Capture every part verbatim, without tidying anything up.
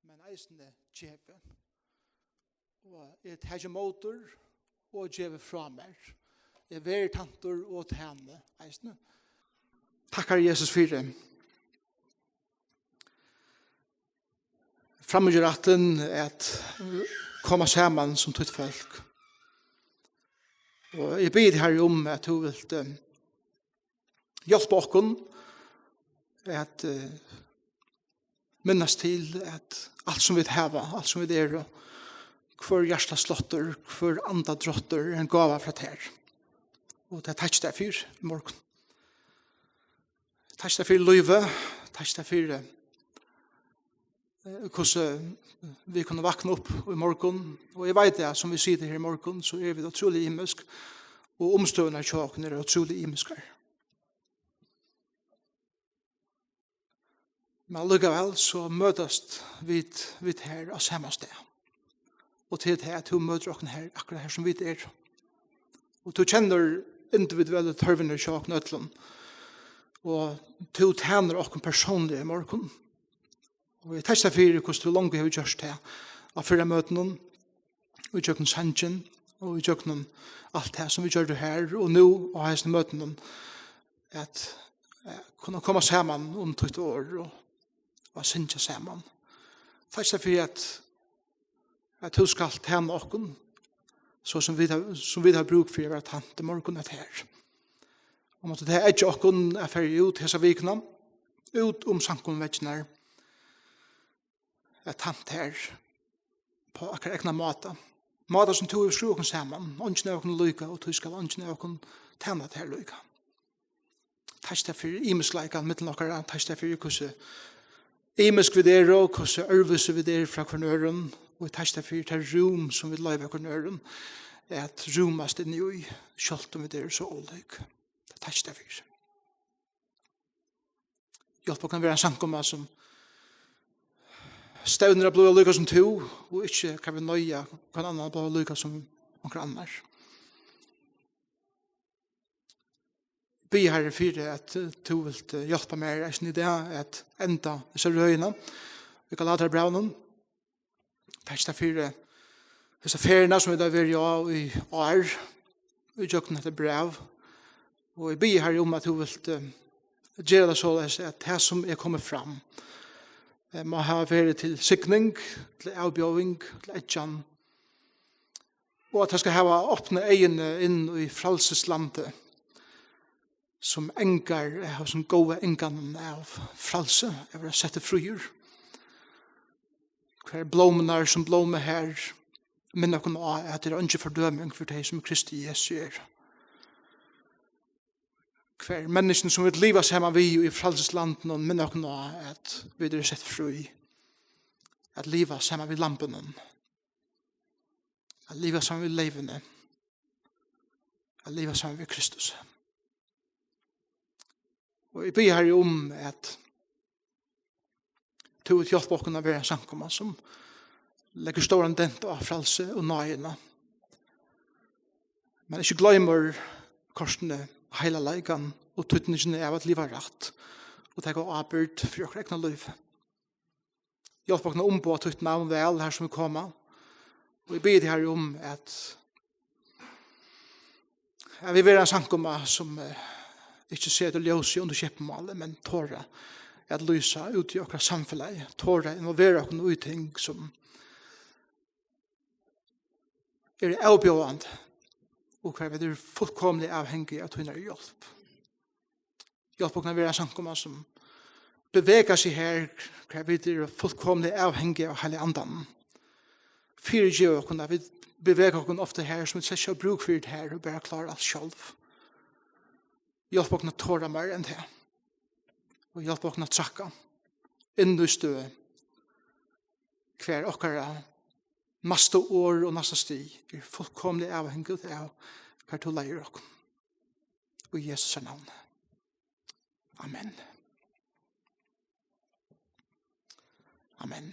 men eisini gevi. Og eg taki ímótur og gevi frá mær. Eg veri tæntur og tæni eisini. Takk, Harri Jesus, fyri framíhjárættin at koma saman sum títt fólk. Og eg biði teg, Harri, um at tú vilt, eh, hjálpa okkum at, eh, minnast til at alt sum vit hava, alt sum vit eru, hvør hjartasláttur, hvør andadráttur er ein gáva frá tær. Og tað takki eg tær fyri í morgun. Takk tær fyri lívið, takk tær fyri, eh, hvussu vit kunnu vakna upp í morgun. Og eg veit at sum vit sita her í morgun, so eru vit ótrúliga ymisk, og umstøðurnar hjá okkum eru ótrúliga ymiskar. Men allíkavæl so møtast vit, vit her á sama stað. Og til tað at tú møtir okkum her, akkurát her sum vit eru. Og tú kennir individuellu tørvirnar hjá okkum øllum. Og tú tænir okkum persónliga í morgun. Og eg takki tær fyri, hvussu tú longu hevur gjørt tað á fyrra møtinum, og ígjøgnum sangin, og ígjøgnum alt tað sum vit gjørdu her, og nú á hesum møtinum, at, eh, kunna koma saman um títt orð og, og at syngja saman. Takk tær fyri at, at tú skalt tæna okkum, so sum vit hava, sum vit hava brúk fyri at vera tænt í morgun at her. Og mátti tað eggja okkum at fara út hesa vikuna, út um samkomuveggirnar, at tænt her á okkara egna máta. Máta sum tú hevur skrúvað okkum saman. Eingin av okkum er líka, og tí skal eingin av okkum tæna tær líka. Takk tær fyri ymiskleikan millum okkara, takk tær fyri hvussu ymisk vit eru, og hvussu øðrvísi vit eru frá hvørjum øðrum, og takk tær fyri tað rúm sum vit loyva hvørjum øðrum at rúmast inn í, sjálvt um vit eru so ólík. Takk tær fyri. Hjálp okkum at vera ein samkoma sum stevnir at blíva líka sum tú, og ikki kann vit noyða hvønn annan at blíva líka sum onkur annar. Biði, Harri, fyri at, eh, tú vilt, eh, hjálpa mær eisini í dag at enda hesa røðina í Galatarabrævinum. Takk tær fyri hesa ferðina sum vit hava verið á í ár, í gjøgnum hetta bræv. Og eg biði, Harri, um at tú vilt, eh, gera tað soleiðis at tað sum er komið fram, eh, má hava verið til signing, til avbjóðing, til eggjan, og at tað skal hava opnað eyguni inn í frælsislandið, sum angar av hesum góða anganum av frælsi, at vera settur fríur. Hvar blómurnar sum blóma her minna okkum á, at tað er eingin fordøming fyri tey, sum í Kristi Jesu eru. Hvar menniskjuni, sum vit liva saman við í frælsislandinum, minna okkum á, at vit eru sett frí at liva saman við Lambinum, at liva saman við Leyvini, at liva saman við Kristus. Og eg biði, Harri, um at tú vilt hjálpa okkum at vera ein samkoma sum leggur stóran dent á frælsi og náðina, men ikki gloymir kortini heilaleikan og týdningin av at liva rætt og taka ábyrgd fyri okkara egna lív. Hjálp okkum at umboða títt navn væl her sum vit koma. Og eg biði teg, Harri, um at, at vit vera ein samkoma sum, eh, ikki setur ljósið undir skeppumáli, men tora at lýsa út í okkara samfelagi, tora at involvera okkum í ting sum eru avbjóðandi, og hvar vit eru fullkomiliga avhangig av tínari hjálp. Hjálp okkum at vera ein samkoma sum bevegar seg her, hvar vit eru fullkomiliga avhangig av Heilaga Andanum. Fyrigev okkum at vit bevega okkum ofta her sum vit slett ikki hava brúk fyri her og bara klára alt sjálv. Hjálp okkum at tora meira enn tað. Og hjálp okkum at traðka inn í støð, hvar okkara næsta orð og næsta stig er fullkomiliga avhangigt av, hvar tú leiðir okkum. Í Jesu navni. Amen. Amen.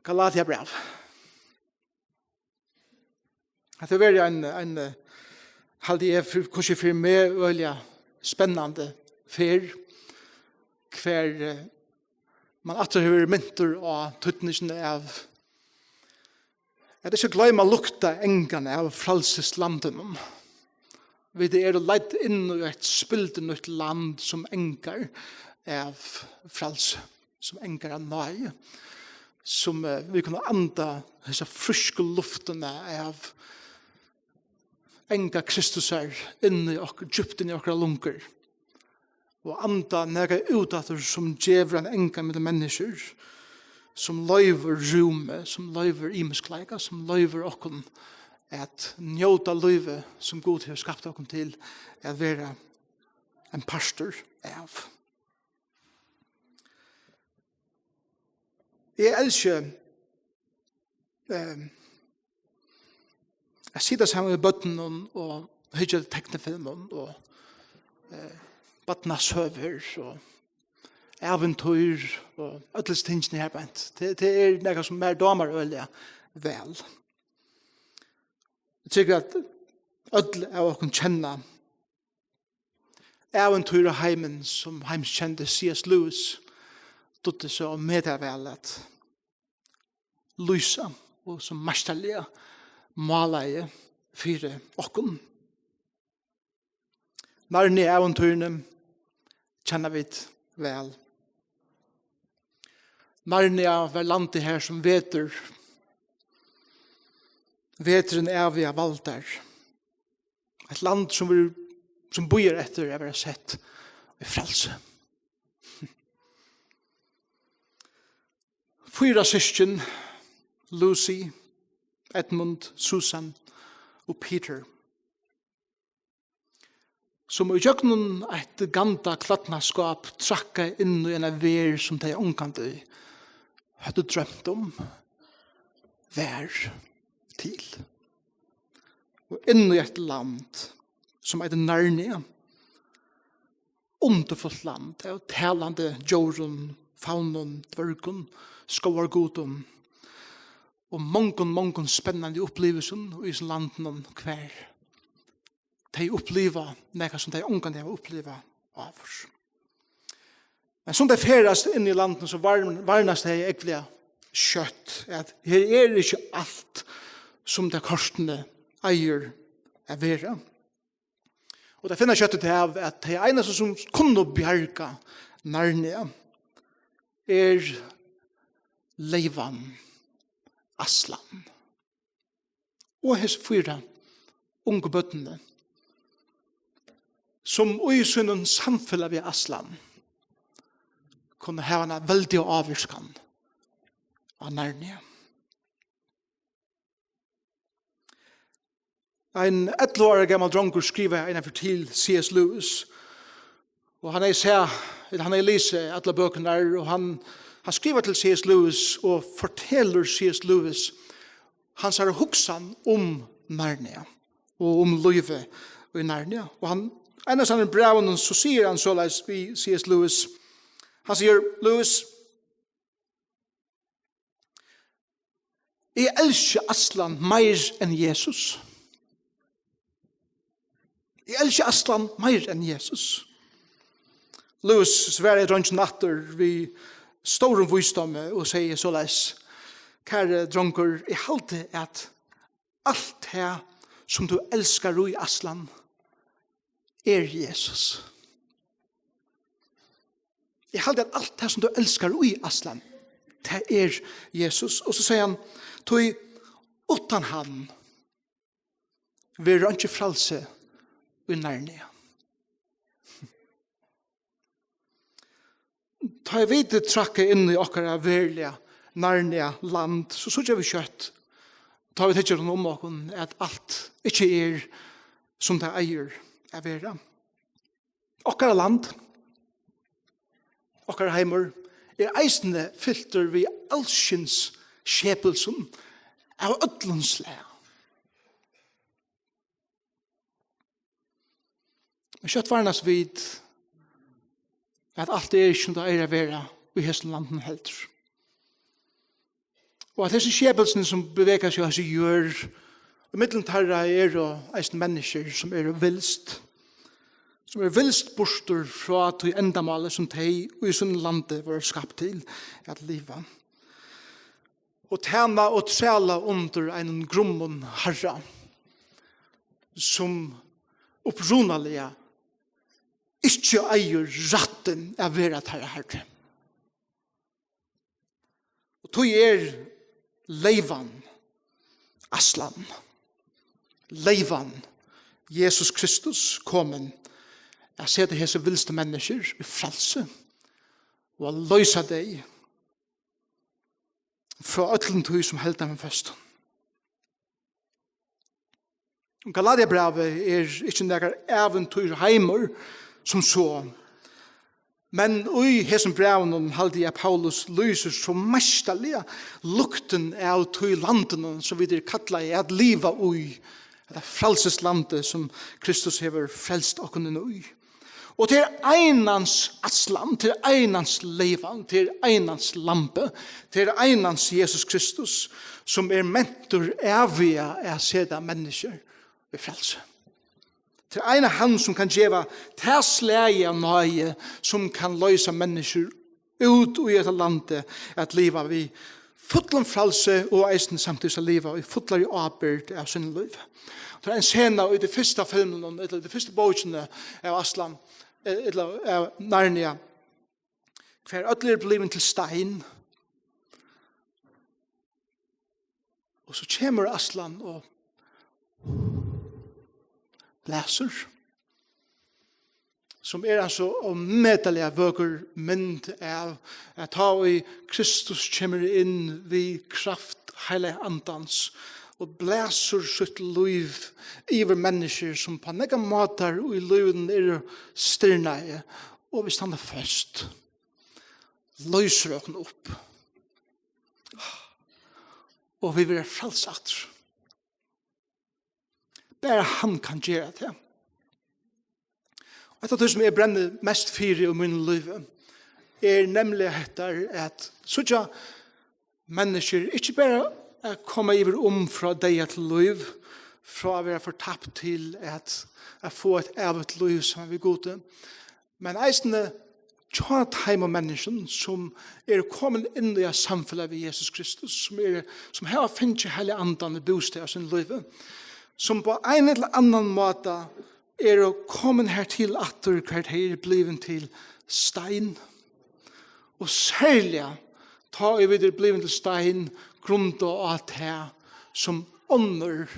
Galatiabræv. Hetta hevur verið ein, ein, eh, haldi eg, fyri, hvussu fyri meg, øgiliga spennandi ferð, hvar, eh, man aftur hevur verið mintur á týdningin av at ikki gloyma at lukta angan av frælsislandinum. Vit eru leidd inn í eitt spildurnýtt land, sum angar av frælsi, sum angar av náði, sum, eh, vit kunnu anda hesa frísku luftina av anga Kristusar inn í okkum, djúpt inn í okkara lungur. Og anda nakað út aftur, sum gevur ein anga millum menniskjur, sum loyvir rúmi, sum loyvir ymiskleika, sum loyvir okkum at njóta lívið, sum Gud hevur skapt okkum til at vera ein partur av. Eg elski, eh, at sita saman við børnunum og hyggja at teknifilmum og, eh, barnasøgur og ævintýr og øll hesi tingini her beint. Tað, tað er nakað, sum mær dámar øgiliga væl. Eg trúgvi, at øll av okkum kenna ævintýraheimin, sum heimskendi C S Lewis dugdi so mega væl at lýsa og so meistarliga málaði fyri okkum. Narnia-ævintýrini kenna vit væl. Narnia var landið har, sum vetur, veturin æviga valdar. Eitt land, sum verður, sum bíðar eftir at vera sett í frælsi. Fýra systkin, Lucy, Edmund, Susan og Peter, sum í gjøgnum eitt gandaklædnaskáp trakka inn í eina verð, sum tey ongantíð høvdu droymt um var til. Og inn í eitt land, sum eitur Narnia, undurfult land av talandi djórum, favnum, dvørgum, skógargudum og mongum, mongum spennandi upplivilsum í hesum landinum, hvar tey uppliva nakað, sum tey ongantíð hava upplivað áður. Men sum tey ferðast inn í landinum, so varn-, varnast tey ógvuliga skjótt, at her er ikki alt, sum tað kortini eigur at vera. Og tey finna skjótt út av, at tey einastu, sum kunnu bjarga Narnia, er leyvan, Aslan. Og hesi fýra ungu børnini, sum í sínum samfelag við Aslan kunnu hava eina veldiga ávirkan á Narnia. Ein ellivu ára gamal drongur skrivaði einaferð til C S Lewis, og hann hevði sæð, ella hann hevði lisið allar bøkurnar, og hann, hann skrivar til C S Lewis og fortelur C S Lewis hansara hugsan um Narnia og um lívið í Narnia. Og hann, einans í brævinum, so sigur hann soleiðis við C S Lewis. Hann sigur: "Lewis, eg elski Aslan meir enn Jesus. Eg elski Aslan meir enn Jesus." Lewis svaraði drongin aftur við stórum vísdómi og segði soleiðis: "Kæri drongur, eg haldi, at alt tað, sum tú elskar í Aslan, er Jesus. Eg haldi, at alt tað, sum tú elskar í Aslan, tað er Jesus." Og so segði hann: "Tí uttan hann verður einki frælsi í Narnia." Tá ið vit trakka inn í okkara veruliga Narnia-land, so síggja vit skjótt, tá vit hyggja rundan um okkum, at alt ikki er, sum tað eigur at vera. Okkara land, okkara heimur, er eisini fyltur við alskyns skepilsum av øllum slag. Men skjótt varnast vit, at alt er ikki, sum tað eigur at vera í hesum landinum heldur. Og at hesi skepilsini, sum bevega seg á hesi jørð, og millum teirra eru eisini menniskjur, sum eru vilst, sum eru vilst burtur frá tí endamáli, sum tey í sínum landi vóru skapt til at liva, og tæna og træla undir einum grummum harra, sum upprunaliga ikki eigur rættin at vera teirra harri. Og tí er leyvan, ætlan, leyvan, Jesus Kristus komin at seta hesi vilstu menniskjur í frælsi og at loysa tey frá øllum tí, sum heldur teimum føstum. Galatiabrævið er ikki nakar ævintýrheimur sum so, men í hesum brævinum haldi eg, at Paulus lýsir so meistarliga luktin av tí landinum, sum vit eru kallaði at liva í, hetta frælsislandi, sum Kristus hevur frelst okkum inn í. Og tað er einans ætlan, tað er einans leyvan, tað er einans lambið, tað er einans Jesus Kristus, sum er mentur æviga at seta menniskjur í frælsi. Tað er eina hann, sum kann geva tað slagið av náði, sum kann loysa menniskjur út í hetta landið at liva við fullum frælsi og eisini samtíðis at liva í fullari ábyrgd av sínum lívi. Tað er ein sena í tí fyrsta filminum, ella í tí fyrstu bókini av Aslan, eh, ella av Narnia, hvar øll eru blivin til stein. Og so kemur Aslan og blæsur, sum er ein so ómetaliga vøkur mynd av, at tá ið Kristus kemur inn við kraft Heilaga Andans og blæsur sítt lív yvir menniskjur, sum á nógvar mátar í lívinum eru stirðnaði, og vit standa føst, loysir okkum upp, og vit verða frælst aftur. Bara hann kann gera tað. Og eitt av tí, sum eg brenni mest fyri í mínum lívi, er nemliga hetta, at síggja menniskjur ikki bara at koma yvir um frá deyða til lív, frá at vera fortapt til at, at fáa eitt ævigt lív saman við Gudi, men eisini hjá teimum menniskjum, sum eru komin inn í eitt samfelag við Jesus Kristus, sum eru, sum hava fingið Heilaga Andan í bústað í sínum lívi, sum á ein ella annan máta eru komin hertil aftur, hvar tey eru blivin til stein. Og serliga, tá ið vit eru blivin til stein, grundað á tað, sum onnur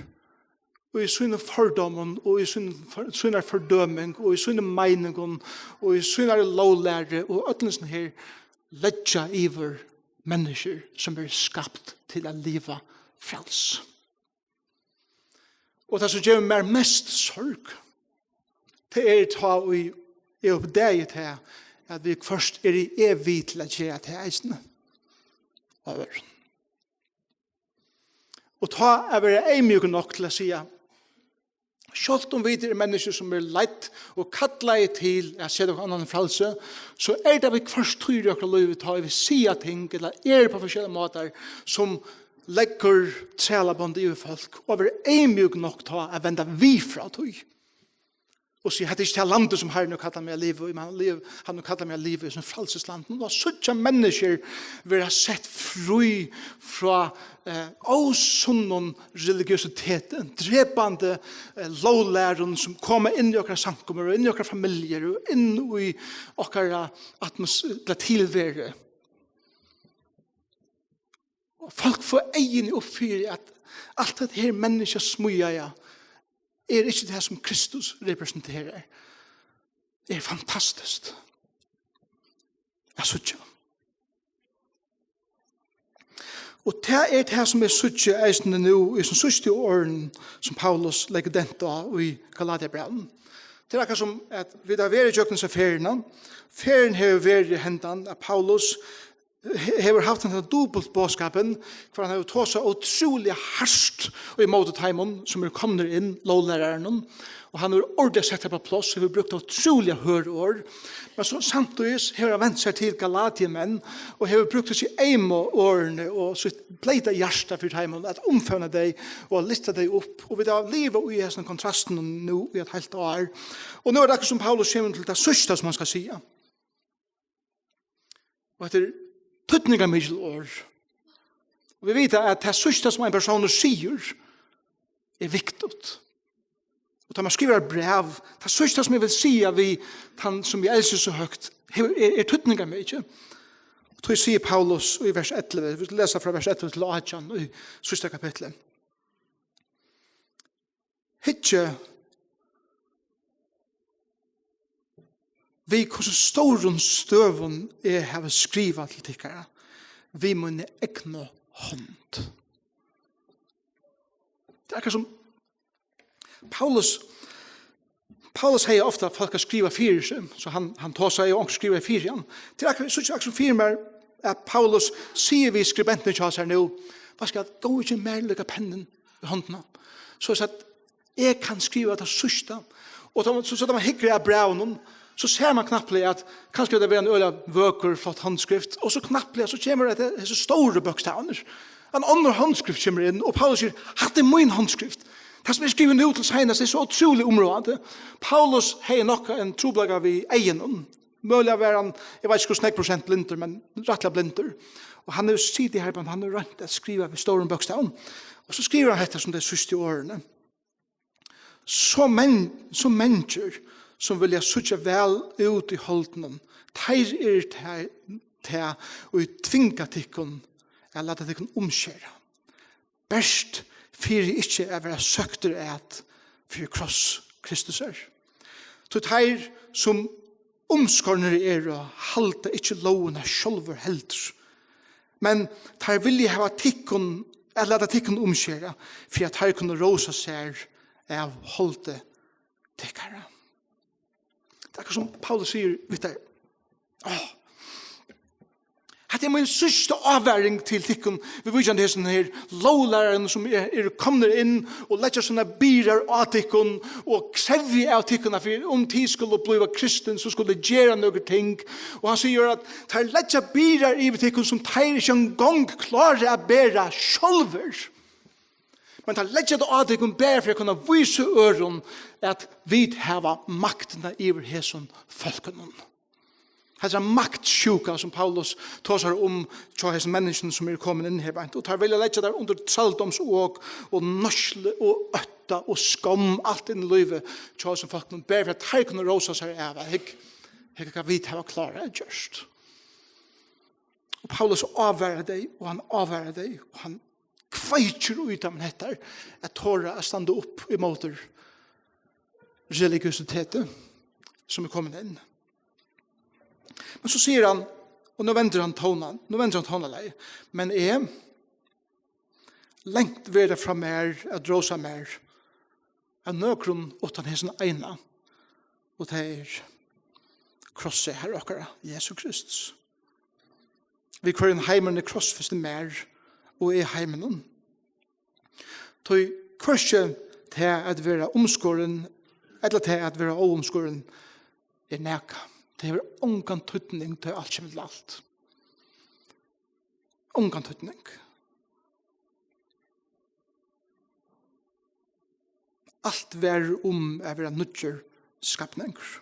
í sínum fordómum og í sínum for-, sínar fordøming og í sínum meiningum og í sínari lóglæru og øllum sånn her leggja yvir menniskjur, sum eru skapt til at liva frælst. Og tað, sum gevur mær mest sorg, tað er, tá ið eg uppdagi tað, at viðhvørt eri eg við til at gera tað eisini. Og at vera, og tá at vera eyðmjúkur nokk til at siga, sjálvt um vit eru menniskju, sum eru leidd og kallaði til at seta okkum annan frælsi, so er tað viðhvørt tíðir í okkara lívi, tá ið vit siga ting, ella eru á forskelligar mátar, sum leggur trælabond yvir fólk, og at vera eyðmjúk nokk tá at venda við frá tí. Og siga, hetta er ikki tað landið, sum Harrin hevur kallað meg at liva í, men hann liv-, hann hevur kallað meg at liva í sum frælsislandi. Og at síggja menniskjur vera sett frí frá, eh, ósunnum religiøsiteti, drepandi, eh, lóglærum, sum koma inn í okkara samkomur og inn í okkara familjur og inn í okkara atmos-, ella tilveru. Og fólk fáa eyguni upp fyri, at alt hetta her menniskjasmíðaða er ikki tað, sum Kristus representerar. Er fantastiskt at síggja. Og tað er tað, sum eg síggi eisini nú í sum síðstu orðum, sum Paulus leggur dent á í Galatiabrævinum. Tað er akkurát sum, at vit hava verið ígjøgnum hesa ferðina. Ferðin hevur verið hendan, at Paulus he-, hevur havt hendan dupult boðskapin, hvar hann hevur tosað ótrúliga hart ímóti teimum, sum eru komnir inn, lóglærarunum, Og hann hevur ordiliga sett tað á pláss, hevur brúkt ótrúliga hørð orð. Men so samtíðis hevur hann vent seg til Galatiamenn og hevur brúkt hesi eymu orðini og sítt bleyta hjarta fyri teimum, at umfevna tey og at lyfta tey upp. Og vit hava livað í hesum kontrastinum nú í eitt heilt ár. Og nú er tað akkurát sum Paulus kemur til tað síðsta, sum hann skal siga. Og hetta er týdningarmikil orð. Og vit vita, at tað síðsta, sum ein persónur sigur, er viktigt. Og tá man skrivar bræv, tað síðsta, sum eg vil siga við tann, sum eg elski so høgt, hevur, er, er týdningarmikið. Og tí sigur Paulus í vers ellivu, vit lesa frá vers ellivu til átjan í síðsta kapitli. Hyggið, við hvussu stórum støvum eg havi skrivað til tykkara við míni egnu hond. Tað er akkurát sum Paulus, Paulus hevði ofta fólk at skriva fyri seg, so hann, hann tosaði, og onkur skrivaði fyri hann. Tað er akkurát, so akkurát sum fyri mær, at Paulus sigur við skribentin hjá sær nú, "Veit tú hvat, góði, gev mær líka pennin í hondina, so at eg kann skriva tað síðsta." Og tá man, so, so tá man hyggur at brævinum, so sær man knappliga, at kanska er tað ein øgiliga vøkur, flott handskrift, og so knappliga, so kemur hetta, hesir stóru bókstavarnir. Ein onnur handskrift kemur inn, og Paulus sigur, "Hatta er mín handskrift." Tað, sum eg skrivi nú til seinast, er so ótrúliga umráðandi. Paulus hevði nokk ein trupulleika við eygunum. Møguliga var hann, eg veit ikki, hvussu nógv prosent blindur, men rættiliga blindur. Og hann hevur sitið her, men hann hevur roynt at skriva við stórum bókstavum. Og so skrivar hann hetta sum tey síðstu orðini. "So men, so mangir, sum vilja síggja væl út í holdinum, teir eru tað, tað, ið tvinga tykkum at lata tykkum umskera. Bert fyri ikki at verða søktir at fyri kross Kristusar. Tí teir, sum umskornir eru, halda ikki lógina sjálvir heldur, men teir vilja hava tykkum, at lata tykkum umskera, fyri at teir kunnu rósa sær av holdi tykkara." Tað er akkurát sum Paulus sigur við tær. Áh. Hetta er mín síðsta ávaring til tykkum, viðvíkjandi hesum her lóglærarum, sum er, eru komnir inn og leggja sínar byrðar á tykkum og krevja av tykkum, at fyri, um tit skulu blíva kristin, so skulu tit gera nøkur ting. Og hann sigur, at teir leggja byrðar yvir tykkum, sum teir ikki eingong klára at bera sjálvir. Men teir leggja tað á tykkum bara fyri at kunna vísa øðrum, at vit hava maktina yvir hesum fólkunum. Hetta er maktsjúka, sum Paulus tosar um hjá hesum menniskjum, sum eru komin inn her beint. Og teir vilja leggja tær undir trældómsok og nýtslu og ótta og skomm, alt inn í lívið hjá hesum fólkunum, bara fyri at teir kunnu rósa sær av, at hygg, hygg, hvat vit hava klárað at gjørt. Og Paulus ávarar tey, og hann ávarar tey, og hann kveikir í teimum hetta, at tora at standa upp ímóti religiøsiteti, sum er komin inn. Men so sigur hann, og nú vendir hann tónan, nú vendir hann tónalagið, "Men eg, langt veri frá mær at rósa mær av nøkrum uttan hesum eina, og tað er krossi Harra okkara, Jesu Kristus, við hvørjum heimurin er krossfestur mær og eg heiminum. Tí hvørki tað at vera umskorin ella tað at vera óumskorin er nakað. Tað hevur ongan týdning, tá alt kemur til alt. Ongan týdning. Alt verður um at vera nýggjur skapningur.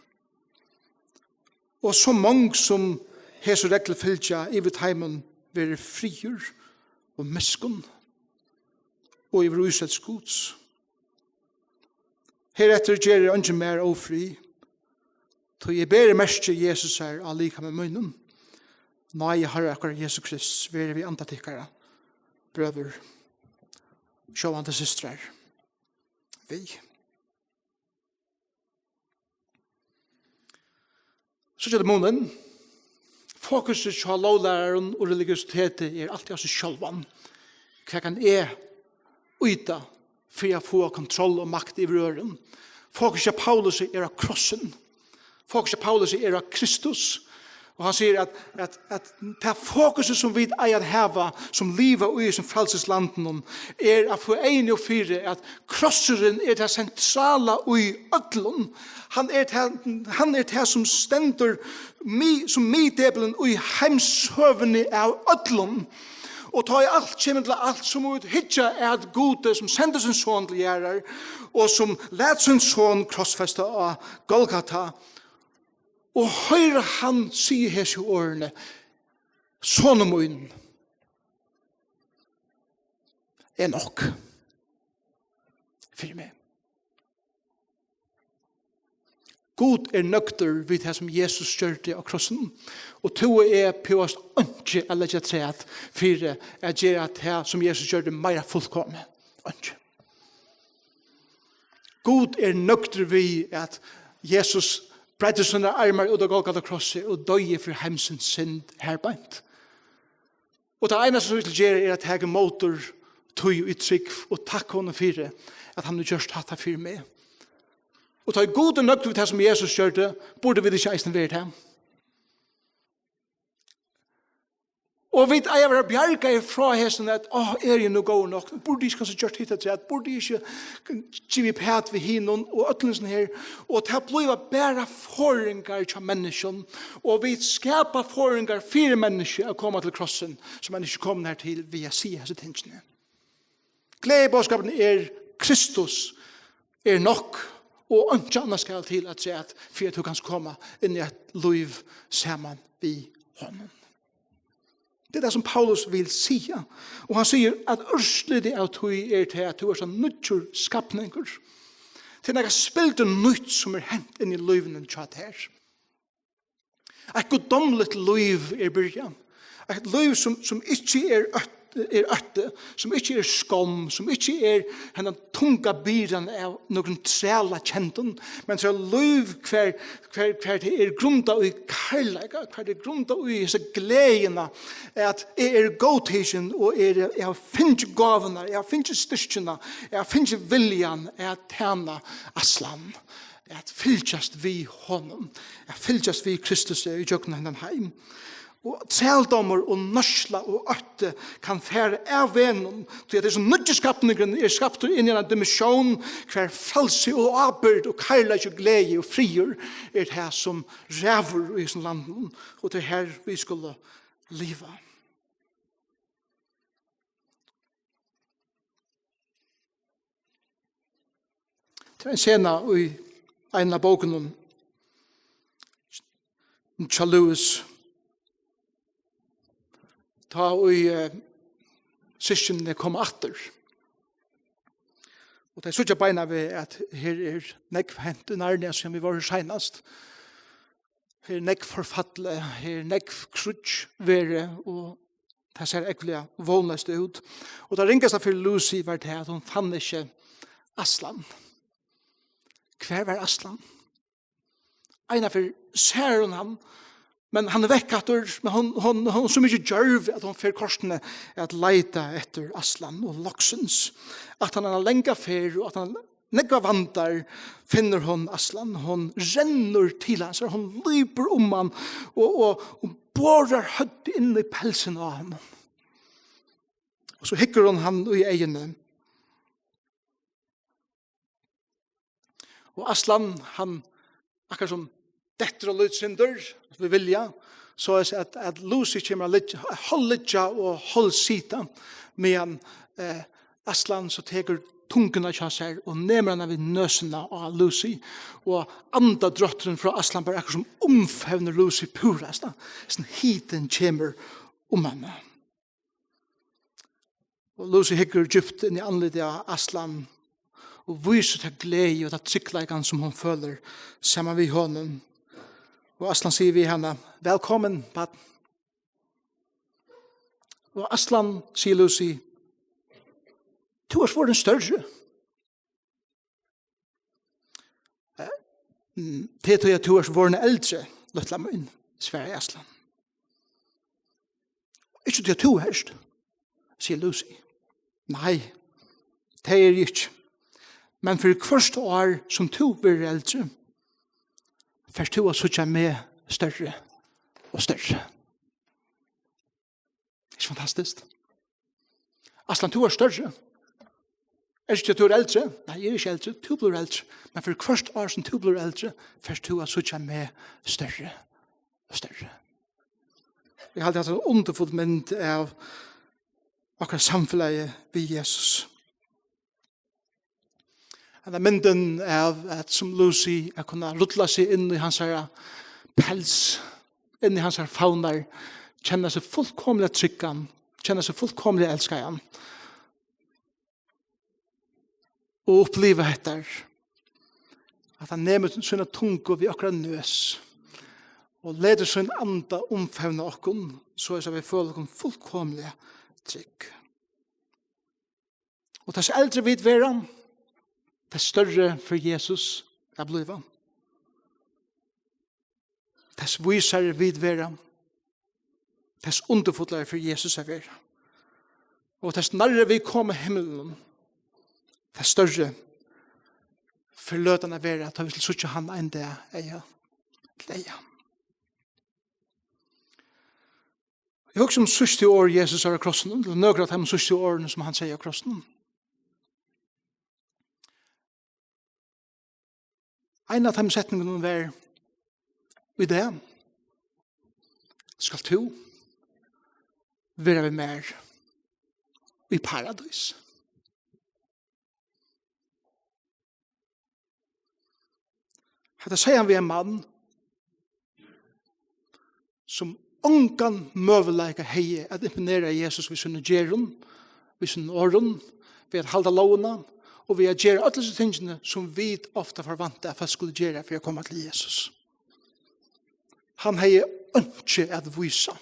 Og so mong sum hesi reglur fylgja, yvir teimum verður friður og miskunn, og yvir ísets Guds. Hereftir gerir eingin mær ófrið, tí eg beri merki Jesusar á likami mínum. Náði Harra okkara Jesu Krists veri við anda tykkara, brøður, sjálvandi systrar, við. So er tað munin. Fokusið hjá lóglærarum og religiøsiteti er altíð á seg sjálvan. Hvat kann eg íta fyri at fáa kontroll og makt yvir øðrum? Fokusið hjá Paulusi er á krossin. Fokusið hjá Paulusi er á Kristus. Og hann sigur, at, at, at tað fokusið, sum vit eiga at hava, sum liva í hesum frælsislandinum, er at fáa eyguni upp fyri, at krossurin er tað sentrala í øllum. Hann er tað, hann er tað, sum stendur mi-, sum miðdepilin í heimshøvuni av øllum. Og tá ið alt kemur til alt, so mugu vit hyggja at Gudi, sum sendi sín son til jarðar, og sum læt sín son krossfesta á Golgata, og hoyra hann siga hesi orðini: Sonur mín er nokk fyri meg. Gud er nøgdur við tað, sum Jesus gjørdi á krossinum, og tú og eg behøvast einki at leggja afturat fyri at gera tað, sum Jesus gjørdi, meira fullkomið. Einki. Gud er nøgdur við, at Jesus breiddi sínar armar út á Golgata krossi og doyði fyri heimsins synd her beint. Og tað einasta, sum vit skulu gera, er at taka ímóti tí í trúgv og takka honum fyri, at hann hevur gjørt hatta fyri meg. Og tá ið Gud er nøgdur við tað, sum Jesus gjørdi, burdu vit ikki eisini verið tað? Og vit eiga at vera bjargaðir frá hesum, at: Á, eri eg nú góður nokk? Burdi eg ikki kanska gjørt hitt afturat? Burdi eg ikki givið uppat við hinum og øllum hesum her? Og tað blíva bara forðingar hjá menniskjum, og vit skapa forðingar fyri menniskju at koma til krossin, so menniskju koma her til við at siga hesi tingini. Gleðiboðskapurin er: Kristus er nokk, og einki annað skal til afturat, fyri at tú kanst koma inn í eitt lív saman við honum. Tað er tað, sum Paulus vil siga. Og hann sigur, at úrslitið av tí er tað, at tú ert ein nýggjur skapningur. Tað er nakað spildurnýtt, sum er hent inn í lívinum hjá tær. Eitt guddómligt lív er byrjað. Eitt lív, sum, sum ikki er ótt-, er ótti, sum ikki er skomm, sum ikki er hendan tunga byrðan av nøkrum trælakendum, men so eitt lív, hvar, hvar, hvar tað er grundað í kærleika, hvar tað er grundað í hesa gleðina, at eg eri góðtikin og eg eri, eg havi fingið gávurnar, eg havi fingið styrkina, eg havi fingið viljan at tæna Aslan, at fylgjast við honum, at fylgjast við Kristus í gjøgnum hendan heim. Og trældómur og nýtsla og ótti kann fara av vegnum, tí at hesin nýggi skapningurin er skaptur inn í ein dimensjón, hvar frælsi og ábyrgd og kærleiki og gleði og friður er tað, sum ræður í hesum landinum, og tað er her, vit skulu liva. Tað er ein sena í ein av bókunum hjá Lewis, tá ið, eh, systkinini koma aftur. Og tey síggja beinanvegin, at her er nógv hent í Narnia, síðan vit vóru seinast. Her er nógv forfallið, her er nógv kríggj verið, og tað sær ógvuliga vónleyst út. Og tað ringasta fyri Lucy var tað, at hon fann ikki Aslan. Hvar var Aslan? Einaferð sær hon hann, men hann er vekk aftur, men hon, hon, hon er so mikið djørv, at hon fer kortini at leita eftir Aslan, og loksins, aftan á eina langa ferð, og aftan á nógvar vandar, finnur hon Aslan. Hon rennur til hans, hon leypur um hann og, og, og borar høvdið inn í pelsin á honum. Og so hyggur hon hann í eyguni. Og Aslan, hann akkurát sum dettur á lítið sindur, við vilja, soleiðis at, at Lucy kemur at liggja, hálvliggja og hálvsita, meðan, eh, Aslan so tekur tunguna hjá sær og nemur hana við nøsina á Lucy, og andadrátturin frá Aslan bara akkurát sum umfevnir Lucy púra, sånn, sånn hitin kemur um hana. Og Lucy hyggur djúpt inn í andlitið á Aslan og vísir ta gleði og ta tryggleikan, sum hon følir saman við honum. Og Aslan sigur við hana: "Vælkomin, barn." Og Aslan, sigur Lucy, "Tú ert vorðin størri." "Eh, mm, tað er tí, at tú ert vorðin eldri, lítla mín," svaraði Aslan. "Ikki tí, at tú ert," sigur Lucy. "Nei, tað eri eg ikki. Men fyri hvørt ár, sum tú verður eldri, fert tú at síggja meg størri, og størri. Ikki fantastiskt? Aslan, tú ert størri. Er ikki, tú ert eldri? Nei, eg eri ikki eldri. Tú blívur eldri. Men fyri hvørt ár sum tú blívur eldri, fert tú at síggja meg størri og størri. Eg haldi, at tað er ein undurfull mynd av okkara samfelagi við Jesus. Henda myndin av at sum Lucy at kunna rulla seg inn í hansara pels, inn í hansara favnar, kenna seg fullkomiliga tryggan, kenna seg fullkomiliga elskaðan. Og uppliva hetta, at hann nemur sína tungu við okkara nøs og letur sín anda umfevna okkum, so at vit føla okkum fullkomiliga trygg. Og tess eldri vit verða, tess størri fer Jesus at blíva. Tess vísari vit verða, tess undurfullari fer Jesus at vera. Og tess nærri vit koma himlinum, tess størri fer løtan at vera, tá vit skulu síggja hann ein dag eyga til eyga. Eg hugsi um síðstu orð Jesus á krossinum, til nøkur av teimum síðstu orðunum, sum hann segði á krossinum. Ein av teimum setningunum var: "Í dag skalt tú vera við mær í paradís." Hetta segði hann við ein mann, sum ongan møguleika hevði at imponera Jesus við sínum gerðum, við sínum orðum, við at halda lógina og við at gera øll hesi tingini, sum vit ofta forvænta, at fólk skulu gera fyri at koma til Jesus. Hann hevði einki at vísa.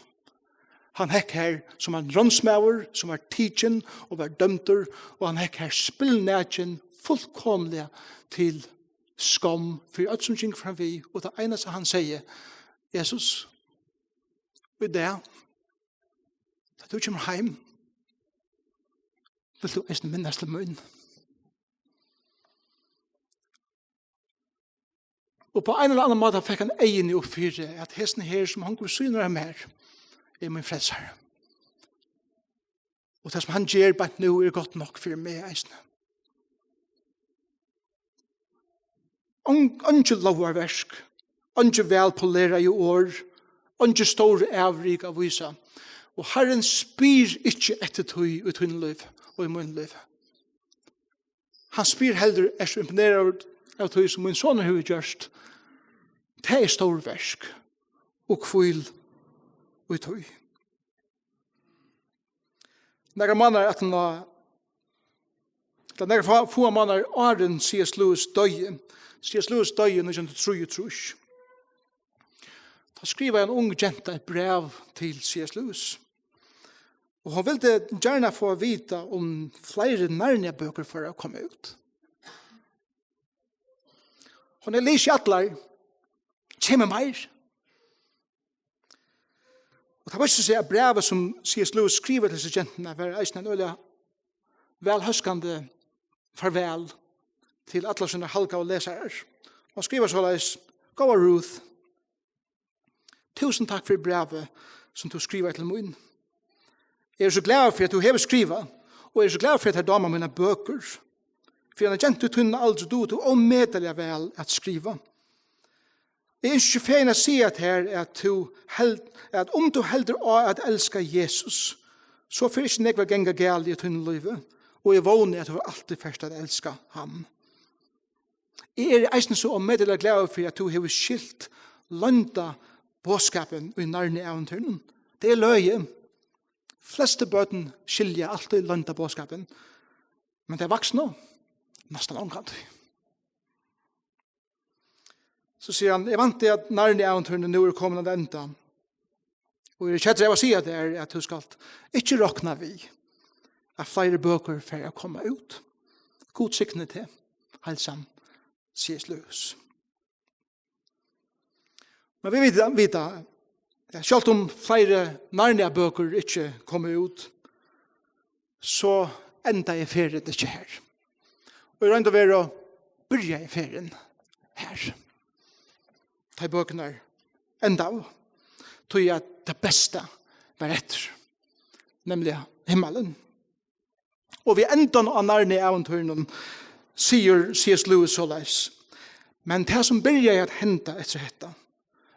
Hann hekk har sum ein ránsmaður, sum var tikin og var dømdur, og hann hekk har spilnakin fullkomiliga til skomm fyri øll, sum gingu fram við, og tað einasta, hann segði: "Jesus, í dag, tá tú kemur heim, vilt tú eisini minnast til mín?" Og á ein ella annan máta fekk hann eyguni upp fyri, at hesin her, sum hongur við síðuna av mær, er mín frelsari. Og tað, sum hann ger beint nú, er gott nokk fyri meg eisini. Ein-, eingi lógarverk, eingi væl poleraði orð, eingi stór avrik at vísa. Og Harrin spyr ikki eftir tí í tínum lívi og í mínum lívi. Hann spyr heldur: "Ert tú imponeraður av tí, sum mín sonur hevur gjørt? Tað er stórverk, og hvíl í tí." Nakrar mánaðir aftan á, ella nakrar fá, fáar mánaðir áðrenn C S Lewis doyði, C S Lewis doyði í nítjan hundrað og trýogtrýss, tá skrivaði ein ung genta eitt bræv til C S Lewis. Og hon vildi gjarna fáa at vita, um fleiri Narnia-bøkur fóru at koma út. Hon hevði lisið allar. Kemur meir? Og tað vísti seg, at brævið, sum C S Lewis skrivaði til hesa gentuna, var eisini ein øgiliga vælhóskandi farvæl til allar sínar haldgóðu lesarar. Hon skrivar soleiðis: "Góða Ruth, túsund takk fyri brævið, sum tú skrivaði til mín. Eg eri so glaður fyri, at tú hevur skrivað, og eg eri so glaður fyri, at tær dámar mínar bøkur. Fyri eina gentu í tínum aldri dugir tú ómetaliga væl at skriva. Eg ynski fegin at siga tær, at tú held-, at um tú heldur á at elska Jesus, so fer ikki nógv at ganga galið í tínum lívi, og eg vóni, at tú altíð fert at elska hann. Eg eri eisini so ómetaliga glaður fyri, at tú hevur skilt loynda boðskapin í Narnia-ævintýrinum. Tað er løgið. Flestu børn skilja altíð loynda boðskapin, men tey vaksnu næstan ongantíð." So sigur hann: "Eg vænti, at Narnia-ævintýrini nú eru komin at enda. Og eg eri keddur av at siga tær, at tú skalt ikki rokna við, at fleiri bøkur fara at koma út. Gud signi teg. Heilsan, C S Lewis." Men vit vita, vita, at sjálvt um fleiri Narnia-bøkur ikki koma út, so endaði ferðin ikki har. Og í roynd og veru byrjaði ferðin har. Tá ið bøkurnar endaðu. tí at tað besta var eftir, nemliga himmalin. Og við endan á Narnia-ævintýrinum sigur C S Lewis soleiðis: "Men tað, sum byrjaði at henda eftir hetta,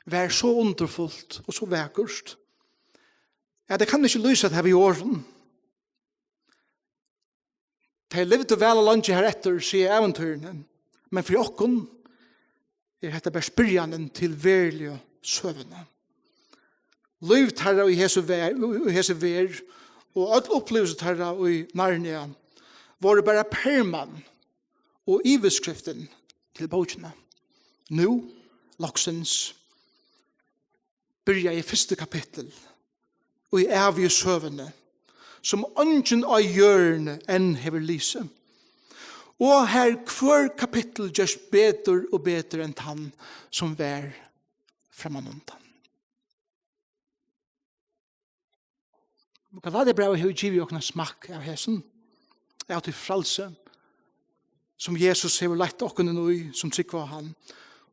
var so undurfult og so vakurt, at eg kann ikki lýsa tað við orðum." Tey livdu væl og leingi har eftir, siga ævintýrini, men fyri okkum er hetta bara byrjanin til veruligu søguna. Lív teirra í hesi ver-, í hesi verð og øll upplivilsi teirra í Narnia vóru bara perman og yvirskriftin til bókina. Nú, loksins, byrjaði fyrsta kapittul í ævigu søguni, sum eingin á jørðini enn hevur lisið, og har hvør kapittul gerst betur og betur enn tann, sum var frammanundan. Galatiabrævið hevur givið okkum ein smakk av hesum, av tí frælsi, sum Jesus hevur leitt okkum inn í, sum trúgva á hann.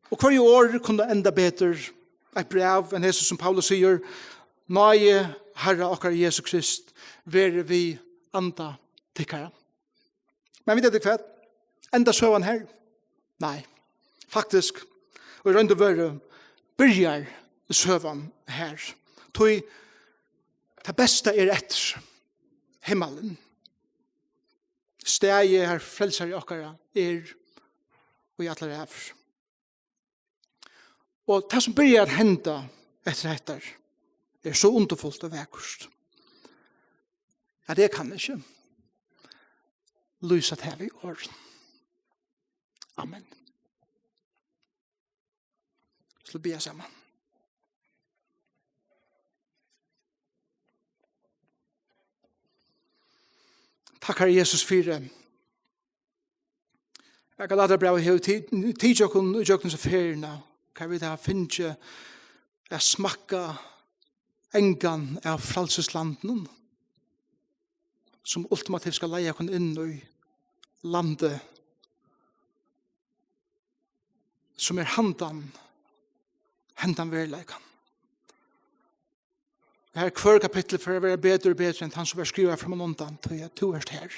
Og hvørji orð kunnu enda betur eitt bræv enn hesi, sum Paulus sigur: "Náði Harra okkara Jesu Krist veri við anda tykkara." Men vita tit hvat? Endar søgan her? Nei. Faktiskt, og í roynd og veru, byrjar søgan her. Tí tað besta er eftir, himmalin. Staðið har frelsari okkara er í allar ævir. Og tað, sum byrjar at henda eftir hetta, er so undurfult og vakurt, at eg kann ikki lýsa tað við orð. Amen. Skulu biðja saman. Takk, Harri Jesus, fyri at Galatiabrævið hevur ti-, tikið okkum ígjøgnum hesa ferðina, har vit hava fingið at smakka angan av frælsislandinum, sum ultimativt skal leiða okkum inn í landið, sum er handan, handan veruleikan. Har hvør kapittul fer at vera betur og betur enn tann, sum var skrivaður frammanundan, tí at tú ert her.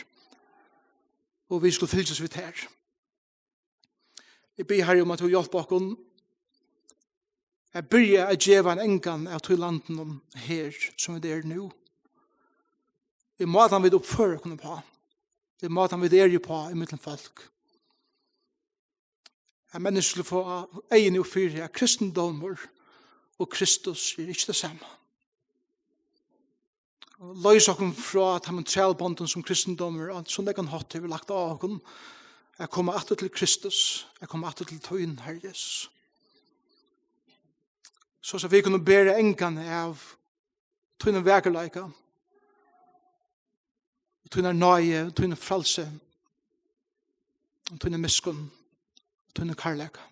Og vit skulu fylgjast við tær. Eg biði, Harri, um at tú hjálpir okkum at byrja at geva ein angan av tí landinum her, sum vit eru nú. Í mátan vit uppføra okkum uppá, í mátan vit eru uppá ímillum fólk. At menniskju skulu fáa eyguni upp fyri, at kristindómur og Kristus er ikki tað sama. Og loysa okkum frá teimum trælbondum, sum kristindómur á so nógvan hátt hevur lagt á okkum, at koma aftur til Kristus, at koma aftur til tín, Harri Jesus. So, so vit kunnu bera angan av tínum vakurleika, tínar náði, tínar frælsi, tínar miskunn, tínar kærleika.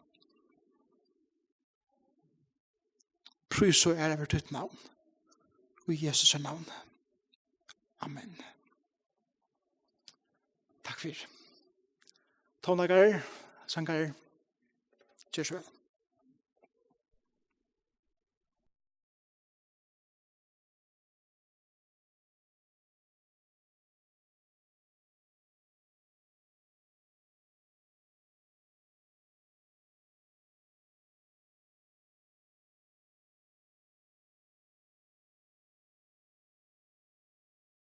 Prís og æra veri títt navn. Í Jesus navn. Amen. Takk fyri. Tónleikarar, sangarar, ger so væl.